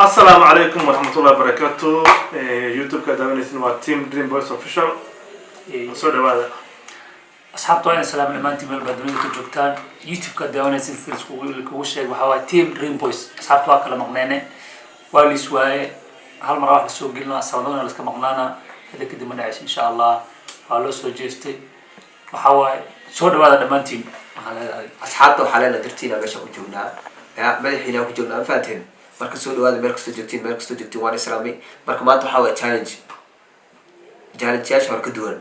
Asalaamu calaykum waraxmatullahi wabarakaatu. YouTube-ka daawanaysin waa Team Dream Boys Official. Soo dhawaada. Asxaabta, waa in salaam dhammaantiin meel baa dunida ka joogtaan. YouTube-ka daawanaysin sida kugu sheeg, waxaa waaye Team Dream Boys. Asxaabta, waa kala maqneene, waa liis waaye. Hal mar wax lasoo gelina, sanadona laska maqnaana. Hada kadib ma dhacayso, insha Allah. Waa loo soo jeestay. Waxaa waaye, soo dhawaada dhammaantiin, waxaa leedahay. Asxaabta, waxaa leena dartiina meesha ku joognaa, ya madaxiina ku joognaa, ma fahanteen? Marka soo dhawaada meel kastoo joogtiin, meel kastoo joogtiin, waan islaamay. Marka maanta waxaa waaya challenge, challengeyaasha hore ka duwan.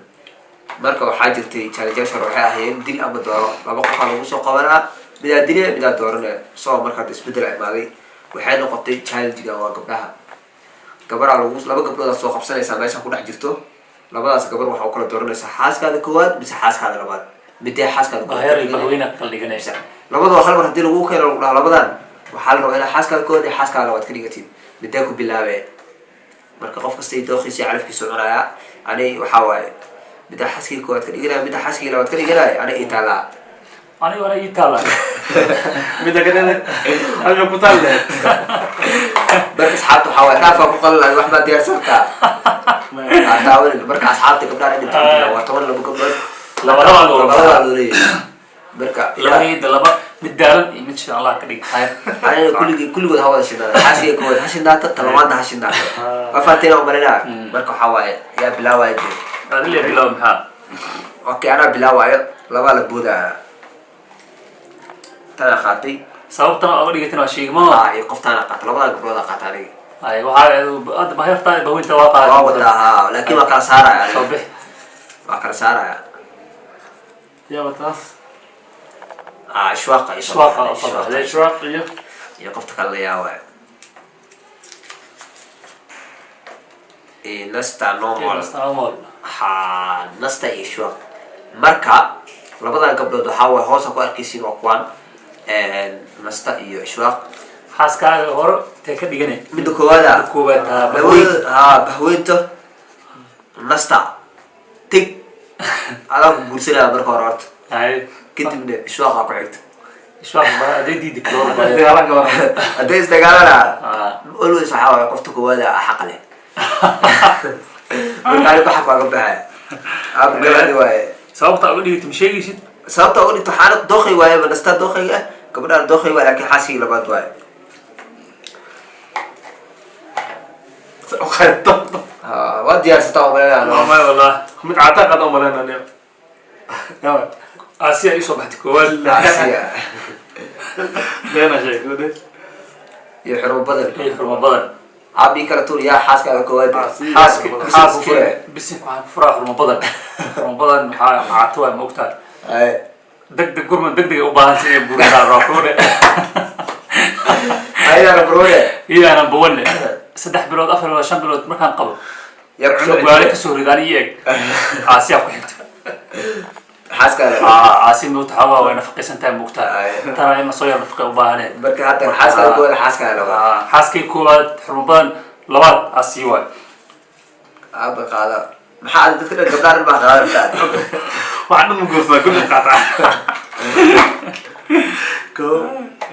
Marka waxaa jirtay, challengeyaasha hore waxay ahaayeen dil ama dooro. Laba qofaa lagu soo qabanaa, midaa dilaya, midaa dooranaya. So marka hadda isbedel imaaday, waxay noqotay challengega waa gabdhaha. Gabaraa lagu, laba gabdhoodaa soo qabsanaysaa meesha ku dhex jirto. Labadaas gabar waxaa u kala dooranaysaa xaaskaada koowaad mise xaaskaada labaad. Midee xaaskaada koowaad baheer ka iyo dhiganaya? Bahweyna kala dhiganaysa. Labadoo hal mar hadii lagu keeno, lagu dhaho labadan waxaa la rabaa inaa xaaskaada koowaad iyo xaaskaada labaad ka dhigatid, midee ku bilaabee? Marka qof kasta dooqiisa iyo calafkiisa cunayaa. Ani waxaa waaye, middaa xaaskii koowaad ka dhiganaya, middaa xaaskii labaad ka dhiganaya, ani itaalaa. Aniga ii taala. Midda kalena halka ku taal lehed. Marka asxaabta, waxaa waaye raafaa ku qalan, wax baa diyaarsantaa aa taawanin. Marka asxaabta, gabdhaha dhan inta ku jira waa 12 gabdhood. Laba laba loo Laba labaa loo leeyahay. Marka labadayda laba, mid daalan iyo mid shidan Allah ka dhig. Haya. Anina kulligii, kulligood ha wada shidnaada. Xaaskiga koowaad ha shidnaato, talabaadna ha shidnaato. Waa fahanteen umalinaa. Marka waxaa waaye, yaa bilaawaya jir? Adile bilow, maxaa? Okay, anaa bilaawaayo. Labaa la boodaya, tanaa qaatay. Sababtana oga dhigatin waa sheegma. Aa, iyo qoftaana qaata. Labadan gabdhooda qaata aniga. Ay, waxaa hadda baheertaa, bahweynta waa qaada. Waa wadaa haa, laakiin waa kala saaraya Soo aniga. bix. Waa kala saaraya. Yaaba taas. Aa, Ishwaaqa iyo Ishwaaqa oo soo baxday. Ishwaaq iyo iyo qofta kale la yaawaya. Nasta normal. Normal. Ha, Nasta iyo Ishwaaq. Marka labadan gabdhood waxaa waay, hoosa ku arkaysiin, waa kuwaan Nasta iyo Ishwaaq. Xaaskaaga hore tee ka dhigane? Midda koowaada. Midda koowaad, haa, bahweynta. Bahweynta, ha, bahweynta Nasta tig adaa ku guursanaya marka hore horta. Hay. Kadibna Ishwaaqa ku xigta. Ishwaaq ba hadday diidi kaloo. Dagaalanka waran. Hadday isdagaalana, Ah. always waxaa waaye qofta koowaada xaq leh. Marka aniga xaq waa ka baxaya, aabugaladi waaye. Sababta uga dhigata ma sheegaysid? Sababta uga dhigto, waxaana dooqay waaye ba, Nastaa dooqayga ah, gabadhaan dooqay waaye, laakiin xaaskii labaad waaye. Ha, waa diyaarsataa umaleynayaa. May, wallah. Mid caataa qaada umaleyna aniga. Yawa. Aasiya ii soo baxtay koowaad. Asiya. Beena sheegay. Iyo xurmo badan. Iyo xurmo badan. Aabii kala tuur, yaa xaaskaada koowaad? Asiya. Xaaski. Bisin ku Xaaski. fure. Bisinka waxaan ku furaa xurmo badan. Xurmo badan maxaa caato waay, ma ogtahay? Ay. Deg deg gurman, deg deg ay u baahantay inay buurisaa raakuune. Ayadaa number one. Iyadaa number one. 3 bilood, 4 bilood, 5 bilood markaan qabo, Yaa ku soo cunug waale kasoo ridaan ii eg, Aasiyaa ku xigta. Xaaskaada. Caasi moogta, xoogaa way nafaqaysan tahay, moogtahay. Ay. Tana in lasoo yar nafaqay u baahaneen. Marka hadda xaaskaada koowaad, xaaskaada labaad. Xaaskay koowaad xurmo badan, labaad Aasiya waay. Aaba qaada, maxaa ada dadka dhan gabdhaha dhan baa qaadan rabtaa? Waxaan dhan ma guursadaa, kulli qaataa. Koo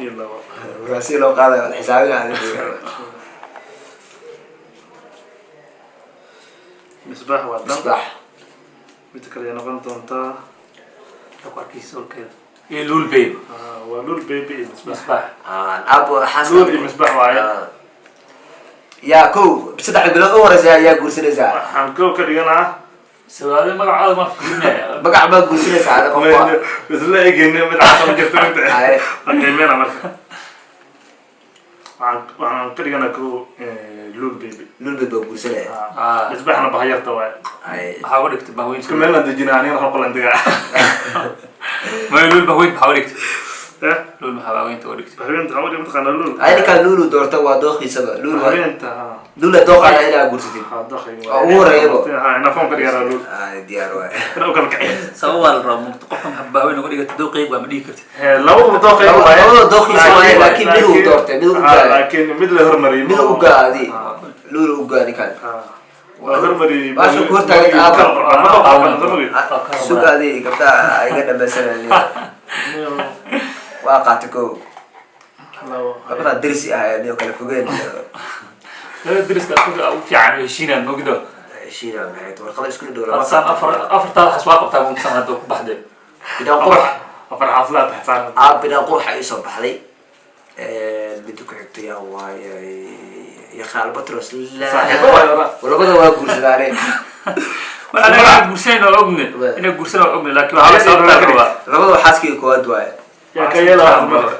iyo labo. Markaa si loo qaadayo waad xisaabinaya. Misbaax waa dan. Misbaax. Midda kale ay noqon doontaa. Ku arkaysa solkeeda iyo Luul Baby. Ah, waa Luul Baby iyo Misbaax. Misbaax. Aabo xaaska. Luul iyo Misbaax waaye. Ah. Yaa kow, 3 bilood u horeysa yaa guursanaysaa? Waxaan koo ka dhiganaa. Sawaade magacaada ma fiirinaya. Magac baa guursanaysaa ada qofka. Isla egeyne, mid caata ma jirto inta. Ay. Waa qiimeena. Marka waxaan ka dhiganaa kow Luul Baby. Luul Baby baa guursanaya. Ah. Misbaaxna bahayarta waaye. Ay. Maxaa uga dhigtay bahweynta? Isku meelna dejinaa, anigana hal qolan degaa. May, Luul bahweyn maxaa uga dhigtay? Eh. Luul maxaa bahweynta uga dhigtay? Bahweynta waxaa u mataqaanaa Luul. Ay, ninkaan Luulu doorta, waa dooqiisaba Luul waa. Bahweynta, ha. Luula dooqaana inaa guursatid. Ha, daqayga. Oo ugu horeeyaba. Ha, inaa foon ka dhiganaa Luul. Ay, diyaar waay. Inaa u kala kiciyo. Sabab waa la rabaa, mugta qofka maxaa bahweyn uga dhigatay? Dooqeyg waa ma dhigi kartid. Labadaba dooqayga Laba- waaye. Labadaba dooqiisa waaye, laakiin mid uu doortay, mid uu gaay. Laakiin mid la hormariyay. Mid u gaa adi, Luulu u gaa ninkaan. Waa hormariyay. Baasha ku hortaagan aaba. Aaba. Sug, adi gabdhaha iga dhamaysanay. Waa qaatay kow. Labadaa dersi ah niyo kala fogeen. Labada deriska isku u fiican heshiinaan mogdo. Heshiina maxay tahay? Warqada isku dhow. Hadsaan afar afartaada xas waa qabtaa mugsan hadda ku baxdee. Bidhaan qurux. Afar xaaslaa taxsaan. Aa, bidhaan qurux ay soo baxday. Midda ku xigta yaa waaye? Yaqa Albatros. Saaxiibo waaye wala. Labada waa guursadaane. Mar anaga guursanayna waa ogne, inay guursan waa ogne, laakiin waxaa sababtaa rabaa. Labada xaaskii koowaad waaye. Yaa ka yeelaa marka?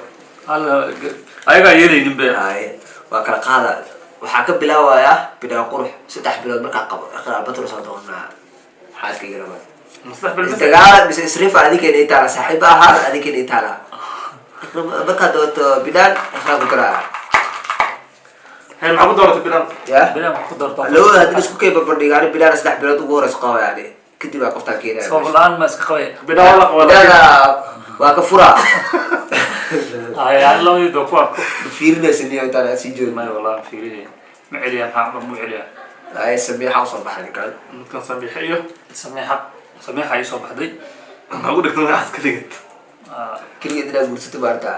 Ayagaa yeelaynin be. Haye, waa kala qaada. Waxaa ka bilaabayaa bidhaan qurux. 3 bilood markaa qabo, Iqra Albatros aan doonaa xaaskayga labaad. Mustaqbal. Isdagaala mise isrifa, adinkeena itaala. Saaxiiba ahaan, adinkeena itaala. Markaad doonto bidhaan, Iqraa ku daraa. Hay, maxaa ku dooratay bilan? Ya. Bilaan wax ku darto. Labada haddii isku kay barbardhigaani, bidhaan 3 bilood ugu horeysa qaba, yani kadib aa qoftaan keenaya. Sabab la-aan ma iska qabay? Bilan waa la qabaa. Bidhaana waa ka furaa. Ay, ani labadii doo ku arko. Fiirinaysa niyo intaan aad sii joogin. May, wallahi fiiriye ma celiya, maxaa mu celiya? Ay, Samiixa usoo baxay ninkan. Midkan Samiixe iyo Samiixa, Samiixa ay soo baxday. Maxaa ku dhigtan waxaad ka dhigid? Keligeed inaad guursato maarta.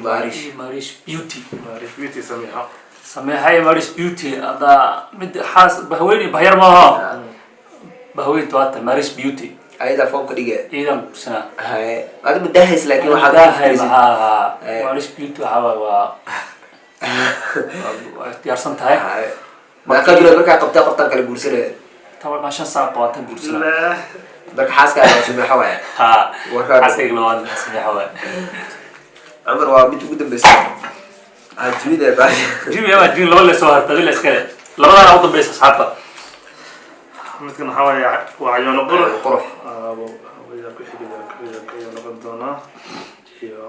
Marish. Marish Beauty. Marish Beauty, Samiixa. Samiixa iyo Marish Beauty hadda mid xaas bahweyn iyo bahyar maaha, bahweyntu waata Marish Beauty. Ayadaa foomka dhige. Ciidan guursanaa. Haye, adi madahays, laakiin waxaad Daahay ku fikiraysid. Maxaa Eh. Marish Beauty waxaa waay waa diyaarsan tahay. Haye, meeqa bilood markaa qabtaa qoftaan kala guursanaya? 10 5 saac qabaatan guursanaa. Marka xaaskaaga Samiixo waaya? Ha. Warkaa- Xaaskayga labaad Samiixa waay. Cumar, waa mid ugu dambeysa jimida baa. Jimmy ama jimmy laba le soo harta adila iskale, labadaana u dambeysa asxaabta. Midkan waxaa waaye waa Cayoono Qurux. Qurux. Abo yaa ku xigay, yaa ku xigay, ayaa noqon doonaa iyo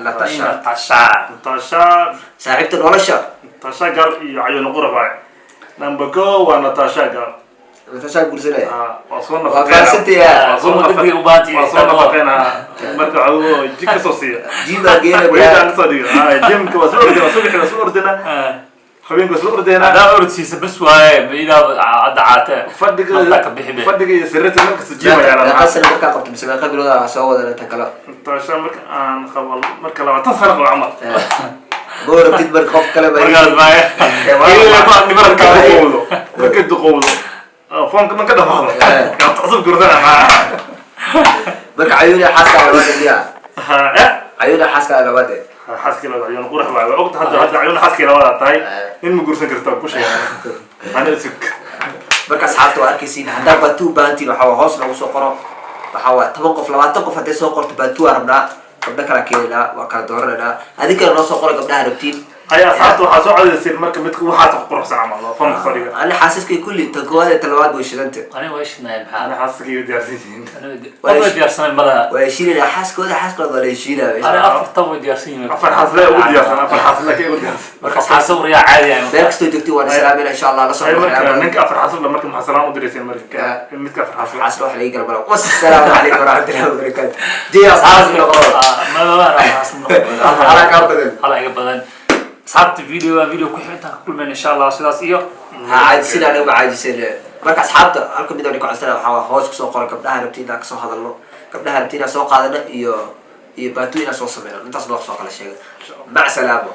Natasha. Natasha. Natasha. Saaxiibta nolosha. Natasha Gal iyo Cayoono Qurux waaye. Number go waa Natasha Gal. Natasha guursanaya. Ah, waa soo Waa nafaqeynaa. fahansantaya. Waa soo Waa degdeg u baahan tihiin. waa soo nafaqeynaa marka waxuu jid ka soo siiya. Jimaa geena. Weyda aan kasoo dhigo. Ah, gymka waa soo ordina, subaxii waa soo ordina, habeenka waa soo ordina. Haddaa orod siisa bas waaye idaa hadda caate. Fadhiga. Naftaa ka bixi be. Fadhiga iyo sariirta markasta gym ayaa Meeqa lahaa. sano markaa qabto mise meeqa bilood aa soo wadana tan kale? Natasha marka aan qabo, marka 20 sano qabo camal. Ma rabtid marka qof kale ba? Markaas maaye. Marka duqowdo, marka duqowdo, foonka dhan ka dhamaado, gabta cusub gursana maa. Marka Cayuuni xaaskaaga labaad miya? Eh. Cayuuni xaaskaaga labaad eh? Xaaskii labaad Cayuun Qurux waay. Waa ogta hadda Cayuun xaaskii labaad tahay. Nin ma guursan kartaa ku sheega ana isug. Marka asxaabta waa arkaysiin. Haddaa part two u baahantiin, waxaa waa hoos lagu soo qoro. Waxaa waa 10 qof, 20 qof hadday soo qorto part two aa rabnaa, gabdho kala keenaynaa, waa kala dooranaynaa. Adinkana noo soo qoro gabdhaha rabtiin. Ay, asxaabta waxaa soo codayseen marka midka waxaas ku quruxsan camal waa foonka soo dhiga. Ani xaasaskay kulli, tan koowaad iyo tan labaad way shidanta. Aniga waa shidnaya maxaa? Ana xaaskayga diyaarsan yihiin. Qof way diyaarsanay malaha. Waa heshiinayna xaaskooda, xaaskooda waa la heshiinaya. Ani afartan way diyaarsan yihiin. Afar xaasle ugu diyaarsan, afar xaasle ka ugu diyaarsan. Marka Marka sawir yaa caadi ah. meel kastoo joogtiin waan islaamayna, insha Allah la soo Ay, marka ninka afar xaasle marka maxaa salaan u dirayseen marka midka afar xaasle? Xaasla wax laga gala mala. Wassalaamu calaykum waraxmatullahi wabarakaatu. Diya xaas noqdo. Ma Hala kaa badan. hala iga badan. Asxaabta, video video ku xigtaan ka kulmeen insha Allah, sidaas iyo Ha caajisin, aniga ma caajisin. Marka asxaabta halka mid aan ku codsana waxaa waa hoos kusoo qora gabdhaha rabtiin inaan kasoo hadalno, gabdhaha rabtiin inaan soo qaadano iyo part two inaan soo sameyno. Intaas noo soo kala sheega. Mac salaamo.